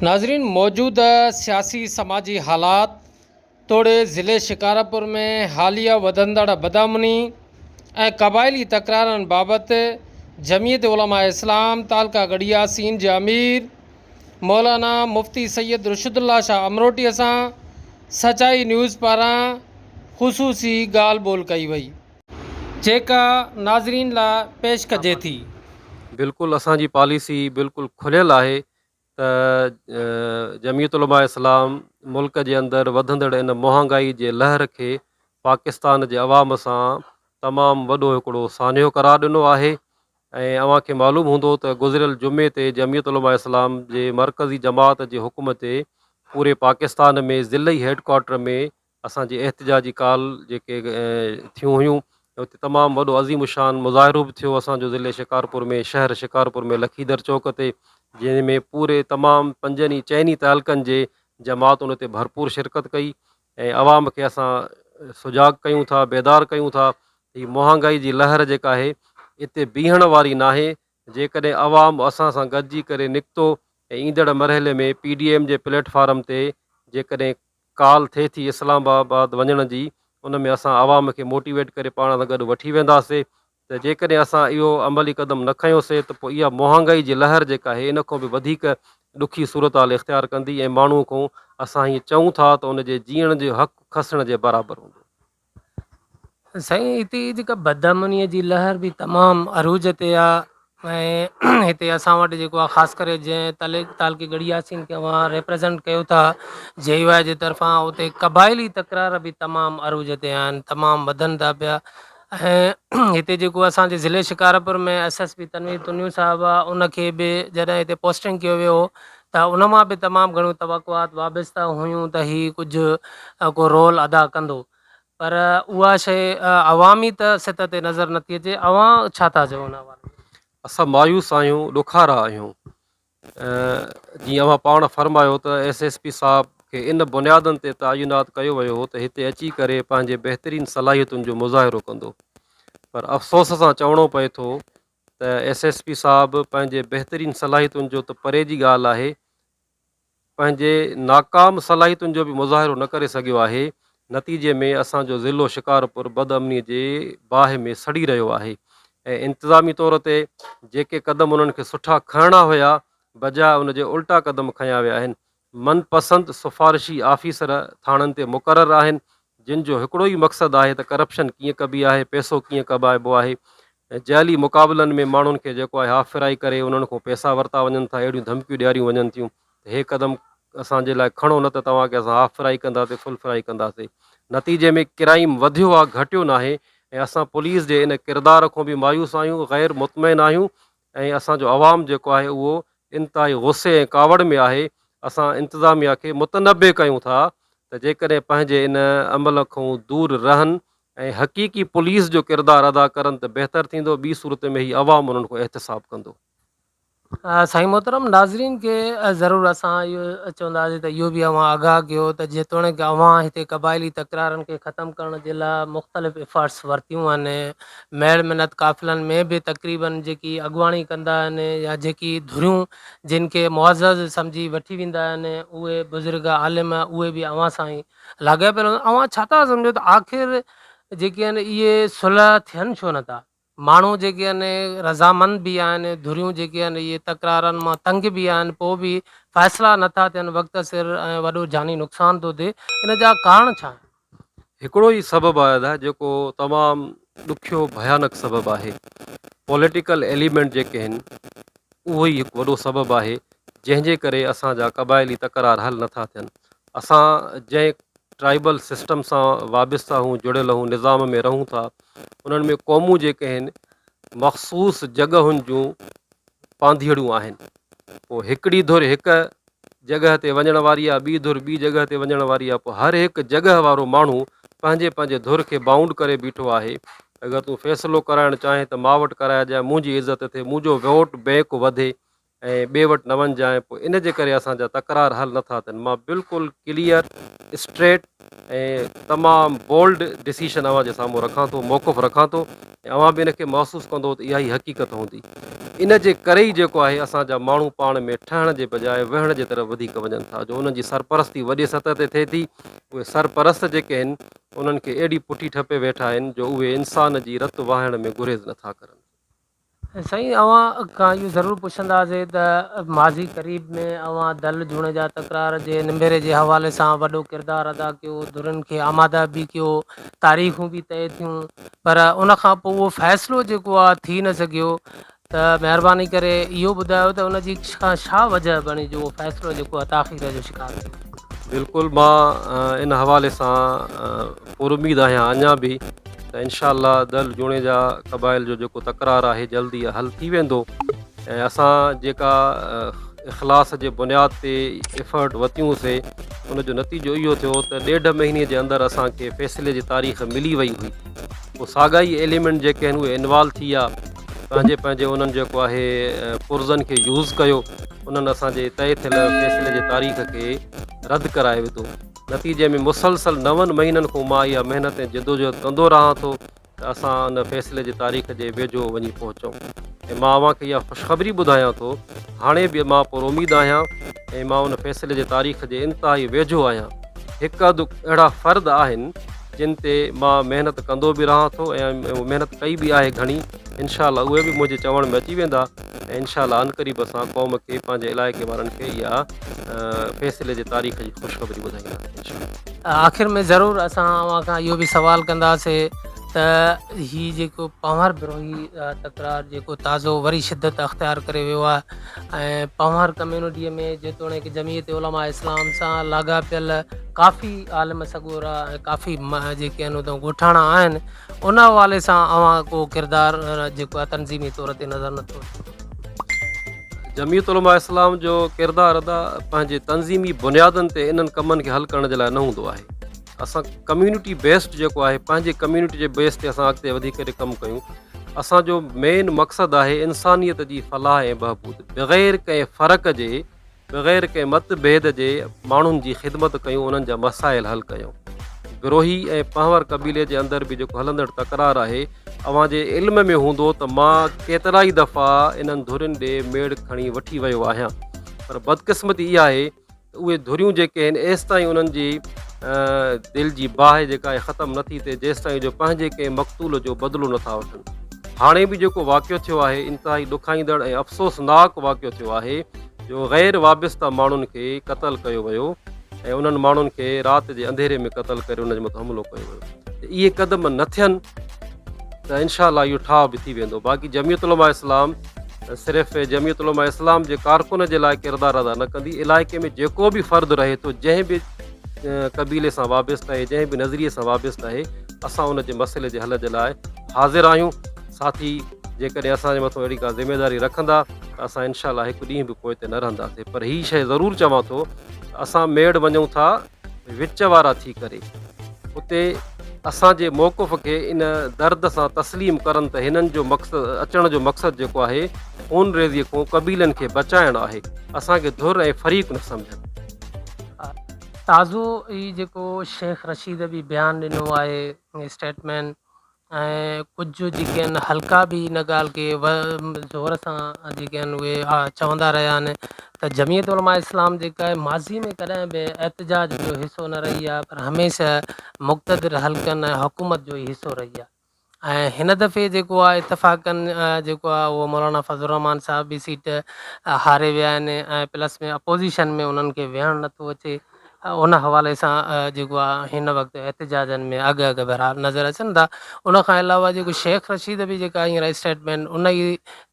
ناظرين موجوده سياسي سماجي حالات توڙي ضلعي شڪارپور ۾ حاليه وڌندڙ بدامني ۽ قبائلي تڪرارن بابت جمعيت علماء اسلام تعلقه ڳڙهي ياسين جي امير مولانا مفتي سيد رشد الله شاهه امروٽي سان سچائي نيوز پاران خصوصي ڳالهه ٻولهه ڪئي وئي. جيڪا ناظرين لاء پيش ڪجي ٿي. بلڪل اسان جي پاليسي بلڪل کليل آهي ته جمعيت علماء اسلام ملڪ جي اندر وڌندڙ ان مهانگائي جي لهر کي پاڪستان جي عوام سان تمام وڏو هڪڙو سانحو قرار ڏنو آهي ۽ اوهان کي معلوم هوندو ته گذريل جمعي تي جمعيت علماء اسلام جي مرڪزي جماعت جي حڪم تي پوري پاڪستان ۾ ضلعي هيڊ ڪوارٽر ۾ اسان جي احتجاجي ڪال جيڪي ٿيون هيون اتي تمام وڏو عظيم الشان مظاهرو به ٿيو اسان جو ضلعي شڪارپور ۾ شهر شڪارپور ۾ لکيدر چوڪ تي جنهن ۾ پوري تمام پنجن ئي چئن ئي تعلقن جي جماعتن اتي ڀرپور شرڪت ڪئي ۽ عوام کي اسان سجاڳ ڪيون ٿا بيدار ڪيون ٿا هي مهانگائي جي لهر جيڪا آهي اتي بيهڻ واري ناهي جيڪڏهن عوام اسان سان گڏجي ڪري نڪتو ۽ ايندڙ مرحلي ۾ پي ڊي ايم جي پليٽ فارم تي جيڪڏهن ڪال ٿئي ٿي اسلام آباد وڃڻ جي ان ۾ اسان عوام کي موٽيويٽ ڪري پاڻ سان گڏ وٺي وينداسي ته جيڪڏهن اسان اهو عملي قدم نه کنيوسي ته پوء اها مهانگائي جي لهر جيڪا آهي ان کان به وڌيڪ ڏکي صورتحال اختيار ڪندي ۽ ماڻهو کان اسان هيئن چئون ٿا ته ان جي جيئڻ جو حق کسڻ جي برابر هوندو. سائين هتي جيڪا بدامنيء جي لهر به تمام عروج تي آ ۽ هتي اسان وٽ جيڪو آ خاص ڪري جنهن تعلقي ڳڙهي ياسين کي اوهان ريپريزنٽ ڪيو ٿا جي يو آء جي طرفان اتي قبائلي تڪرار به تمام عروج تي آهن تمام وڌن ٿا پيا ۽ هتي جيڪو اسان جي ضلعي Shikarpur ۾ S S P Tanveer Tunio صاحب آ ان کي به جڏهن هتي پوسٽنگ ڪيو ويو هو ته ان مان به تمام گهڻيون توقعات وابسته هيون ته هي ڪجهه ڪو رول ادا ڪندو پر اها شيء عوامي ته سطح تي نظر نٿي اچي، اوهان ڇا ٿا چئو ان حوالي سان؟ اسان مايوس آهيون، ڏکارا آهيون. جيئن اوهان پاڻ فرمايو ته ايس ايس پي صاحب کي ان بنيادن تي تعينات ڪيو ويو هو ته هتي اچي ڪري پنهنجي بهترين صلاحيتن جو مظاهرو ڪندو پر افسوس سان چوڻو پئي ٿو ته ايس ايس پي صاحب پنهنجي بهترين صلاحيتن جو ته پري جي ڳالهه آهي پنهنجي ناڪام صلاحيتن جو به مظاهرو نه ڪري سگهيو آهي، نتيجي ۾ اسان جو ضلعو شڪارپور بدامني جي باهه ۾ سڙي رهيو آهي ۽ انتظامي طور تي جيڪي قدم انهن کي سٺا کڻڻا هيا بجاء ان جي الٽا قدم کنيا ويا آهن، من پسند سفارشي آفيسر ٿاڻن تي مقرر آهن جن جو هڪڙو ئي مقصد آهي ته ڪرپشن ڪيئن ڪبي آهي، پئسو ڪيئن ڪمائبو آهي ۽ جعلي مقابلن ۾ ماڻهن کي جيڪو آهي هاف فرائي ڪري انهن کان پئسا ورتا وڃن ٿا، اهڙيون ڌمڪيون ڏياريون وڃن ٿيون ته هي قدم اسان جي لاء کڻو نه ته توهان کي اسان هاف فرائي ڪنداسين فل فرائي ڪنداسين. نتيجي ۾ ڪرائيم وڌيو آهي گهٽيو ناهي ۽ اسان پوليس جي ان ڪردار کان به مايوس آهيون، غير مطمئن آهيون ۽ اسان جو عوام جيڪو آهي اهو انتهائي غصي ۽ ڪاوڙ ۾ آهي، اسان انتظاميا کي متنبه ڪيون ٿا ته جيڪڏهن پنهنجي ان عمل کان دور رهن ۽ حقيقي پوليس جو ڪردار ادا ڪرن ته بهتر ٿيندو ٻي صورت ۾ هي عوام انهن کان احتساب ڪندو. سائين محترم ناظرين کي ضرور اسان اهو چونداسين ته اهو به اوهان آگاهه ڪيو ته جيتوڻيڪ اوهان هتي قبائلي تڪرارن کي ختم ڪرڻ جي لاء مختلف افرٽس ورتيون آهن ميڙ منت قافلن ۾ به تقريبن جيڪي اڳواڻي ڪندا آهن يا جيڪي ڌريون جن کي معزز سمجهي وٺي ويندا آهن اهي بزرگ عالم اهي به اوهان سان ئي لاڳاپيل هوندا اوهان ڇا ٿا سمجهو ته آخر جيڪي آهن اهي صلح ٿين ڇو نٿا ماڻهو جيڪي آهن رضامند به آهن ڌريون جيڪي آهن اهي تڪرارن مان تنگ به آهن پوء به فيصلا نٿا ٿين وقت سر ۽ وڏو جاني نقصان ٿو ٿئي ان جا ڪارڻ ڇا آهن؟ هڪڙو ئي سبب آهي ادا جيڪو تمام ڏکيو ڀيانڪ سبب آهي پوليٽيڪل ايليمينٽ جيڪي آهن اهو ئي هڪ وڏو سبب آهي جنهن جي ڪري اسان جا قبائلي تڪرار حل نٿا ٿين اسان جنهن ٽرائبل سسٽم سان وابسته هون جڙيل هون نظام ۾ رهون ٿا انهن ۾ قومون جيڪي آهن مخصوص جڳهن جون پانڌيئڙيون آهن پوء هڪڙي ڌر هڪ جڳهه تي وڃڻ واري آ، ٻي ڌر ٻي جڳهه تي وڃڻ واري آ، پوء هر هڪ جڳهه وارو ماڻهو پنهنجي پنهنجي ڌر کي بائونڊ ڪري بيٺو آهي ته اگر تون فيصلو ڪرائڻ چاهين ته مان وٽ ڪرائجانء، منهنجي عزت ٿئي، منهنجو ووٽ بئنڪ وڌي ۽ ٻئي وٽ نه وڃجانء، پوء ان جي ڪري اسان جا تڪرار حل نه ٿا ٿين. مان بلڪل ڪليئر، اسٽريٽ ۽ تمام بولڊ ڊسيشن اوهان جي سامهون رکان ٿو، موقف رکان ٿو ۽ اوهان به ان کي محسوس ڪندو ته اها ئي حقيقت هوندي. ان جي ڪري ئي جيڪو آهي اسان جا ماڻهو پاڻ ۾ ٺهڻ جي بجاء ويهڻ جي طرف وڌيڪ وڃن ٿا جو انهن جي سرپرستي وڏي سطح تي ٿئي ٿي. اهي سرپرست جيڪي آهن انهن کي اهڙي پٺي ٺپي ويٺا آهن جو اهي انسان جي رت وهائڻ ۾ گريز نٿا ڪرن. سائين اوهان کان اهو ضرور پڇنداسين ته ماضي قريب ۾ اوهان دل جوڻيجا تڪرار جي نمبيري جي حوالي سان وڏو ڪردار ادا ڪيو، ڌرين کي آماده به ڪيو، تاريخون به طئي ٿيون پر ان کان پوء اهو فيصلو جيڪو آهي ٿي نه سگهيو ته مهرباني ڪري اهو ٻڌايو ته ان جي ڇا وجه بڻي جو اهو فيصلو جيڪو آهي تاخير جو شڪار ٿيو. بلڪل مان ان حوالي سان پراميد آهيان اڃا به ته انشاء الله دل جوڻيجا قبائل جو جيڪو تڪرار آهي جلد ئي حل ٿي ويندو ۽ اسان جيڪا اخلاص جي بنياد تي افرٽ وتيون سي ان جو نتيجو اهو ٿيو ته ڏيڍ مهيني جي اندر اسان کي فيصلي جي تاريخ ملي وئي هئي پوء ساڳا ئي ايليمينٽ جيڪي آهن اهي انوالو ٿي ويا پنهنجي پنهنجي انهن جيڪو آهي پرزن کي يوز ڪيو انهن اسان جي طئي ٿيل فيصلي جي تاريخ کي رد ڪرائي وڌو نتيجي ۾ مسلسل نون مهينن کان مان اها محنت ۽ جدوجهد ڪندو رهان ٿو ته اسان ان فيصلي جي تاريخ جي ويجهو وڃي پهچون ۽ مان اوهان کي اها خوشخبري ٻڌايان ٿو هاڻي به مان پراميد آهيان ۽ مان ان فيصلي جي تاريخ جي انتهائي ويجهو آهيان هڪ اڌ اهڙا فرد آهن جن تي مان محنت ڪندو به رهان ٿو ۽ محنت ڪئي به آهي گهڻي انشاء الله اهي به منهنجي چوڻ ۾ اچي ويندا ۽ انشاء الله عنقريب اسان قوم کي پنهنجي علائقي وارن کي اها فيصلي جي تاريخ جي خوشخبري ٻڌائينداسين انشاء الله. آخر ۾ ضرور اسان اوهان کان اهو به سوال ڪنداسين ته هي جيڪو پنهور بروهي تڪرار جيڪو تازو وري شدت اختيار ڪري ويو آهي ۽ پنهور ڪميونٽيء ۾ جيتوڻيڪ جمعيت علماء اسلام سان لاڳاپيل ڪافي عالم سڳورا ۽ ڪافي جيڪي آهن اتان ڳوٺاڻا آهن ان حوالي سان اوهان ڪو ڪردار جيڪو آهي تنظيمي طور تي نظر نٿو اچي. جمعيت علماء اسلام جو ڪردار ادا پنهنجي تنظيمي بنيادن تي انهن ڪمن کي حل ڪرڻ جي لاء نه هوندو آهي. اسان ڪميونٽي بيسڊ جيڪو آهي پنهنجي ڪميونٽي جي بيس تي اسان اڳتي وڌي ڪري ڪم ڪيون. اسان جو مين مقصد آهي انسانيت جي فلاح ۽ بهبود بغير ڪنهن فرق جي بغير ڪنهن مت ڀيد جي ماڻهن جي خدمت ڪيون انهن جا مسائل حل ڪيون. بروهي ۽ پنهور قبيلي جي اندر به جيڪو هلندڙ تڪرار آهي اوهان جي علم ۾ هوندو ته مان ڪيترائي دفعا انهن ڌرين ڏي ميڙ کڻي وٺي ويو آهيان پر بدقسمتي اها آهي ته اهي ڌريون جيڪي آهن ايستائين انهن جي دل جي باهه جيڪا آهي ختم نٿي ٿئي جيستائين جو پنهنجي ڪنهن مقتول جو بدلو نٿا وٺن. هاڻي به جيڪو واقعو ٿيو آهي انتهائي ڏکائيندڙ ۽ افسوسناڪ واقعو ٿيو آهي جو غير وابسته ماڻهن کي قتل ڪيو ويو ۽ انهن ماڻهن کي رات جي انڌيري ۾ قتل ڪري انهن جي مٿان حملو ڪيو ويو ته اهي قدم نه ٿين ته انشاء الله اهو ٺاهه به ٿي ويندو باقي جمعيت علماء اسلام صرف جمعيت علماء اسلام جي ڪارڪن جي لاء ڪردار ادا نه ڪندي علائقي ۾ جيڪو به فرد رهي ٿو جنهن به قبيلي سان وابسته آهي جنهن به نظريي سان وابسته آهي اسان ان جي مسئلي جي حل جي لاء حاضر آهيون ساٿي جيڪڏهن اسان جي مٿان اهڙي ڪا ذميواري رکندا ته اسان انشاء الله هڪ ڏينهن به پوئتي نه رهنداسين پر هي شيء ضرور چوان ٿو ته اسان ميڙ وڃون ٿا وچ وارا ٿي ڪري اتي اسان جي موقف کي ان درد سان تسليم ڪرن ته هنن جو مقصد اچڻ جو مقصد جيڪو آهي خون ريزي کان قبيلن کي بچائڻ آهي اسان کي ڌر ۽ فريق نه سمجهن. تازو ئي جيڪو شيخ رشيد به بيان ڏنو آهي اسٽيٽمينٽ ۽ ڪجهه جيڪي آهن حلقا به ان ڳالهه کي زور سان جيڪي آهن اهي چوندا رهيا آهن ته جمعيت علماء اسلام جيڪا آهي ماضي ۾ ڪڏهن به احتجاج جو حصو نه رهي آهي پر هميشه مقتدر حلقن ۽ حڪومت جو ئي حصو رهي آهي ۽ هن دفعي جيڪو آهي اتفاقن جيڪو آهي اهو مولانا فضل الرحمان صاحب به سيٽ هاري ويا آهن ۽ پلس ۾ اپوزيشن ۾ انهن کي ويهڻ نٿو اچي ان حوالي سان جيڪو آهي هن وقت احتجاجن ۾ اڳ اڳ ڀرا نظر اچن ٿا ان کان علاوه جيڪو شيخ رشيد به جيڪا هينئر اسٽيٽمينٽ ان ئي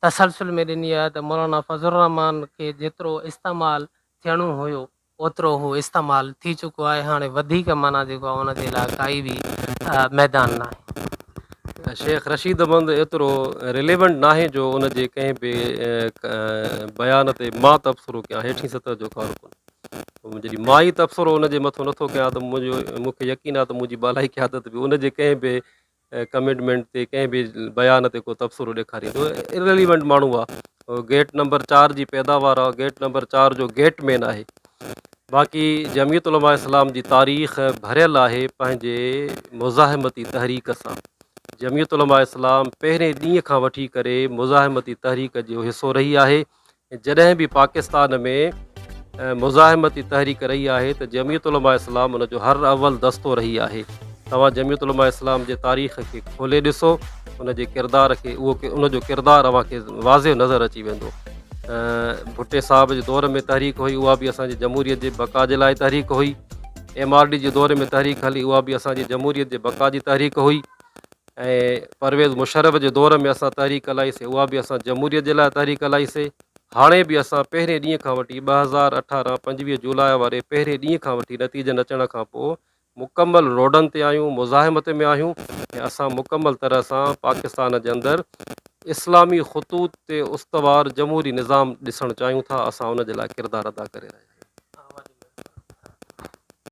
تسلسل ۾ ڏني آهي ته مولانا فضل الرحمان کي جيترو استعمال ٿيڻو هيو اوترو هو استعمال ٿي چڪو آهي هاڻي وڌيڪ معنيٰ جيڪو آهي ان جي لاء ڪائي به ميدان ناهي. شيخ رشيد احمد ايترو ريليونٽ ناهي جو ان جي ڪنهن به بيان تي مان تبصرو ڪيان هيٺين سطح جو ڪارڪن جڏهن مان ئي تبصرو ان جي مٿو نٿو ڪيان ته منهنجو مون کي يقين آهي ته منهنجي بالائي قيادت به ان جي ڪنهن به ڪمٽمينٽ تي ڪنهن به بيان تي ڪو تبصرو ڏيکاريندو ارريليونٽ ماڻهو آهي گيٽ نمبر چار جي پيداوار آهي گيٽ نمبر چار جو گيٽ مين آهي باقي جمعيت علماء اسلام جي تاريخ ڀريل آهي پنهنجي مزاحمتي تحريڪ سان. جمعيت علماء اسلام پهرين ڏينهن کان وٺي ڪري مزاحمتي تحريڪ جو حصو رهي آهي ۽ جڏهن به پاڪستان ۾ مزاحمتي تحريڪ رهي آهي ته جمعيت علماء اسلام ان جو هر اول دستو رهي آهي. توهان جمعيت علماء اسلام جي تاريخ کي کولي ڏسو ان جي ڪردار کي اهو ان جو ڪردار اوهان کي واضح نظر اچي ويندو. ڀٽي صاحب جي دور ۾ تحريڪ هئي اها به اسان جي جمهوريت جي بقا جي لاء تحريڪ هئي، ايم آر ڊي جي دور ۾ تحريڪ هلي اها به اسان جي جمهوريت جي بقا جي تحريڪ هئي ۽ پرويز مشرف جي دور ۾ اسان تحريڪ هلائي سي اها به اسان جمهوريت جي لاء تحريڪ هلائي سي. هاڻي به اسان پهرين ڏينهن کان وٺي 2018 25 جولاء واري پهرين ڏينهن کان وٺي نتيجن اچڻ کان پوء مڪمل روڊن تي آهيون، مزاحمت ۾ آهيون ۽ اسان مڪمل طرح سان پاڪستان جي اندر اسلامي خطوط تي استوار جمهوري نظام ڏسڻ چاهيون ٿا، اسان ان جي لاء ڪردار ادا ڪري رهيا آهيون.